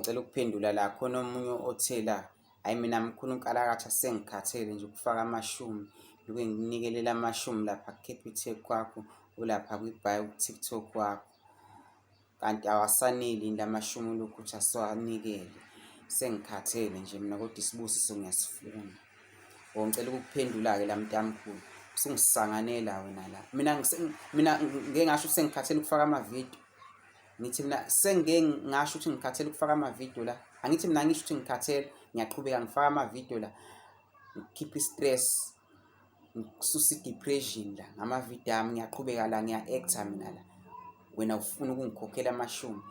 Ngicela ukuphendula la khona omunye othe la, hhayi mina mkhulu nkalakatha sengikhathele nje ukufaka amashumi, ngike nginikelela amashumi lapha ku-Capitec kwakho, ulapha kwi-bio ku-TikTok wakho. Kanti awasaneli yini lamashumi ulokhu uthi asiwanikele? Sengikhathele nje mina kodwa isibusiso ngiyasifuna. Oh, ngicela ukukuphendula-ke la mntamkhulu, usungisanganela wena la. Mina mina ngike ngasho ukuthi sengikhathele ukufaka amavidiyo. Ngithi mina sengike ngasho ukuthi ngikhathele ukufaka amavidiyo la. Angithi mina ngisho ukuthi ngikhathele, ngiyaqhubeka ngifaka amavidiyo la. Ngikhipha i-stress, ngisusa i-depression la ngamavidiyo ami, ngiyaqhubeka la ngiya-act-a mina la. Wena ufuna ukungikhokhela amashumi.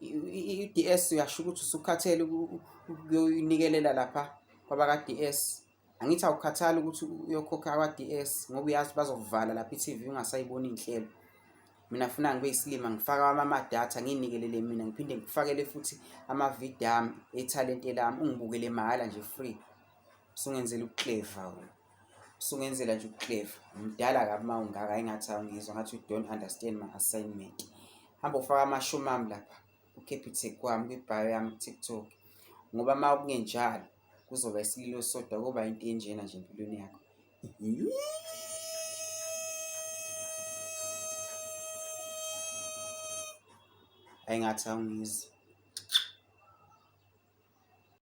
I-D_S uyasho ukuthi usukhathele ukuyonikelela lapha kwabaka-D_S. Angithi awukhathali ukuthi uyokhokha kwa-D_S ngoba uyazi bazokuvala lapha i-T_V ungasayiboni iy'nhlelo. Mina funa ngibe isilima ngifaka wami amadatha ngiyinikelele mina ngiphinde ngikufakele futhi amavidiyo ami ethalente lami ungibukele mahhala nje free. Usungenzela ukukleva wena. Usungenzela nje ukukleva. Mdala kabi uma ungaka engathi awungizwa ngathi you don't understand my assignment. Hamba ufake amashumi ami lapha ku-Capitec wami kwi-bio yami ku-TikTok ngoba uma kungenjalo kuzoba isililo sodwa kuba into enjena nje empilweni yakho. Ayingathi awungizwa.